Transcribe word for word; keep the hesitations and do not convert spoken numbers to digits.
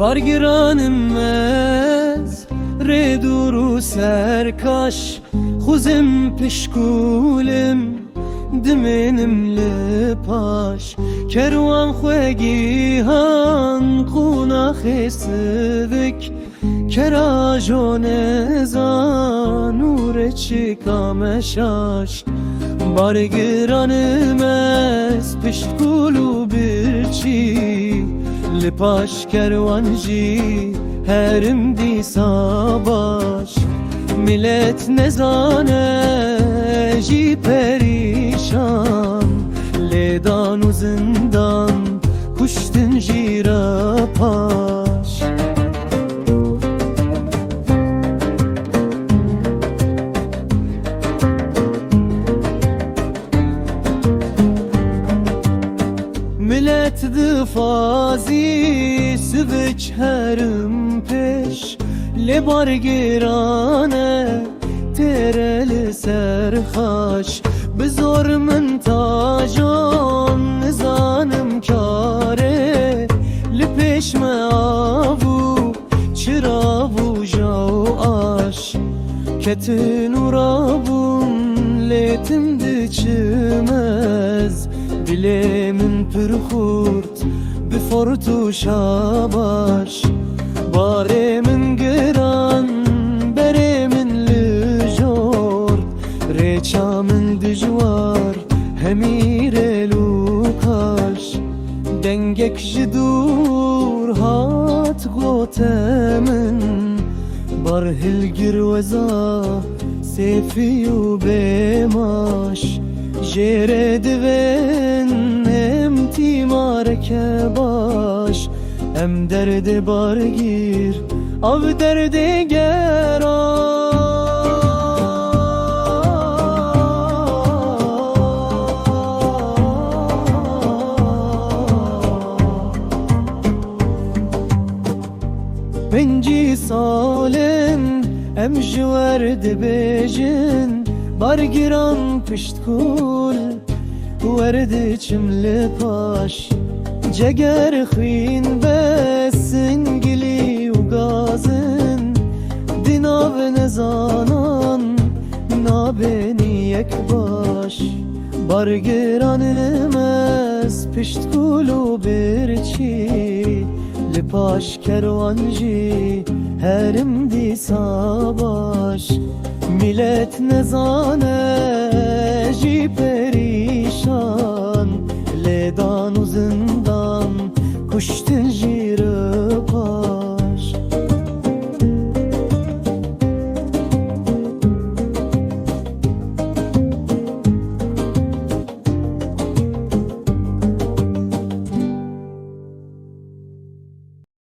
Bargiranim ez, rê dûr û serkaş, xuzim pişkûlim, dimênim li paş. Kerwan xwe gihan, qûnaxê sivik, kerajo nezan û reçika meşaş. Bargiranim ez, piştkûl û birçî, li paş kerwan jî herim dîsa baş. Milet nezane jî perîşan, lêdan û zindan, kuştin jî re paş. Milet difazî sivik herim pêş, lê bargirane têre li ser xaş. Bi zor min tajon nizanim karê, li pêş me av û çirav û ja û aş. Ketin û rabûn lê tim diçim ez, dilê min pir xurt bi fort û şabaş. Barê min giran, berê min li jor, rêça min dijwar, hemî rêl û kaş. Dengek ji dûr hat gote min, bar hilgir weza sêfî û bêmaş. Jêrê divên em tîmareke baş, em derdê bargîr, ev derdê gera. Pêncî sal in em ji wer dibêjin, bargiran piştkûl, wer diçim li paş. Ceger xwîn bes singilî û gazin, di nav nezanan nabênî yek baş. Bargiranim ez, piştkûl û birçî, li paş kerwan jî herim dîsa baş. Milet nezane jî pê